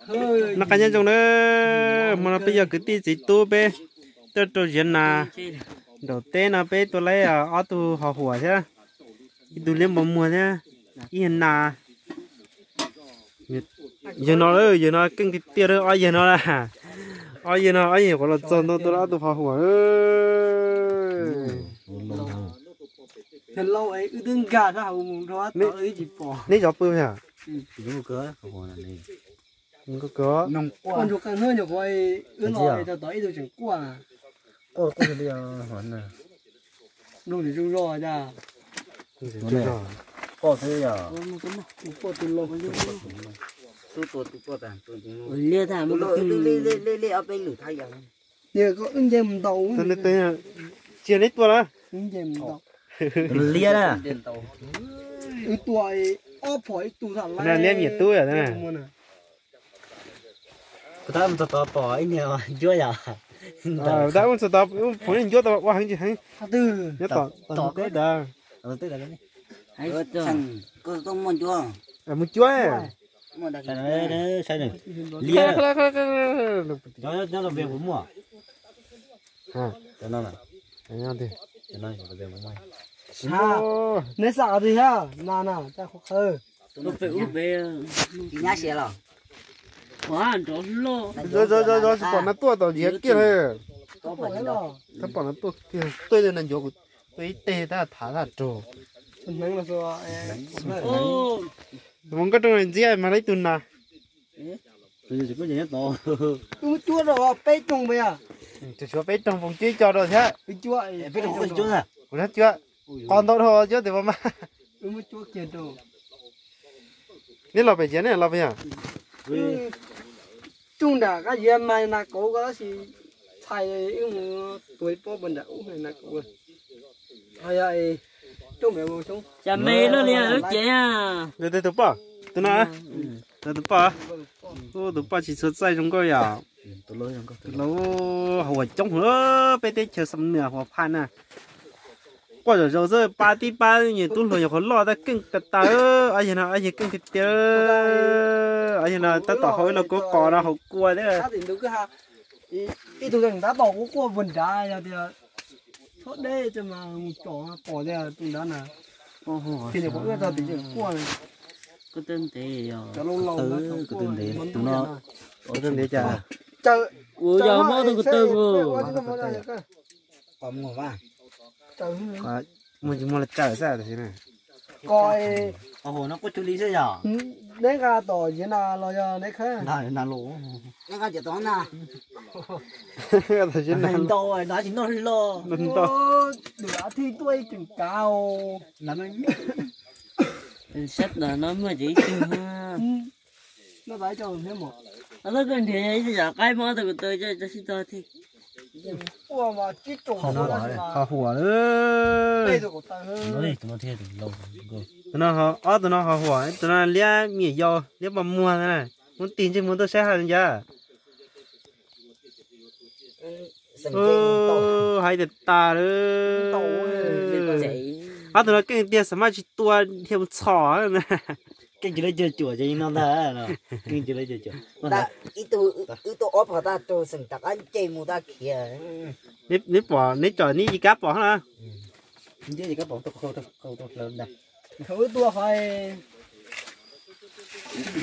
Noj qab nyob zoo na, hmo no peb yog kwv tij txiv tub peb tuaj rau ziav nas nraum teb no peb tuaj laib ob tug ho huam thiab ib tug liab npau muag thiab ib yag nas. Yawg no, yawg no keej tiag tiag, ob yawg no, ob yawg no ob yawg qhuav los txog ntau tuaj ob tug ho huam. Neb zov pw yog? Tsis yog neb tua lawm? Liab na. Liab niam tub yom. Tab mus txog tod pom ib niag ncuab yom. Tab mus txog tod pom ib niag ncuab tau ua heev tsis heev. Nyob tom teb ntawd. Mus cuab. Liab. Nyob no. Neb xav qhov twg thiab? Na na, ua nyab siav los? Zov zov zov tsis pom nas tuaj tom ntiav kiag li. Tab pom nas tuaj kiag, tuaj li nas ncuav kuv tuaj ib teg tab thav tab raug. Mus nkauj rooj ntxiab mas lawv ib tug nas. Wb muab cuab rau peb rooj, peb rooj foom cuab co rau thiab. Kuv cuab qos ntau dhau cuab tes pab mas. Neb los pem tsev, neb los pem yom? Rooj nram qab ziav mas nas kauv ko tab sis txhais wb mus tuav ib pob nram ub nas kauv. Cas me luaj li lub cev. Tus poj, tus no, tus poj, tus poj tsis txhua txaij zoo nkauj yom. Tus laus haus coob hwv, peb teb chaws Xam Nuas Huas Phaj na. Quaj zom zaws xwb, pab tib pab nyuag tub hluas nyuam qhuav loj tab keej tas tas. Ob yawg no ob yawg keej tiag tiag. Ob yawg no tab tom haus ib lo kua qos no haus kua thiab. Ib tug tab tom quaj quaj puag nrad, yog tias txhob deb ces mas mus tsom pom tias tus nrad na. Ces nyuam qhuav wb txog tim tseem quaj. Koj twb ntev, koj twb ntev, tus no, koj twb ntev cas? Ua yog mob tus ko taw. Mus tsis muaj los tsaws xwb. Qos, qos huam no quaj cuag li xwb yog? Neb nqa tom ziav nas los yog neb khawb? Neb nqa cov tod na. Ntau na tsis noj hlo. Tus av thij tuaj ib tseem kav. Sab no muaj ces ib tug. Koj nrhiav ib yam qaib mob tus ko taw sib tog thiab. Ho huam lawm. Tus no, ob tug no ho huam, tus no liab me nyuam yau liab npau muag na. Muab tig ntsej muag tuaj saib hais li cas. Hais tias tas lawm. Ob tug no keej tiag, xav mas tsis tua dhia mus txhom. Keej cia li cuam cuam ces no ntag. Keej cia li cuam cuam. Wb tua ob phom tag rau xeem rov qab nce mus tag khiav. Neb pom, neb cov neb yeej kab pom na. Wb tua qhov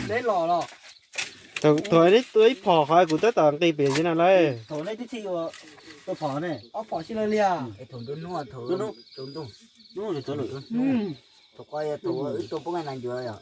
neb los los. Thaum neb tua ib phom qhov kuv tab tom nqis pem ziav nas lawm. Thaum neb twb txhij tua phom ne. Ob phom sib law liag. Thaum ko yog thaum wb tua poob nas ncuav yom.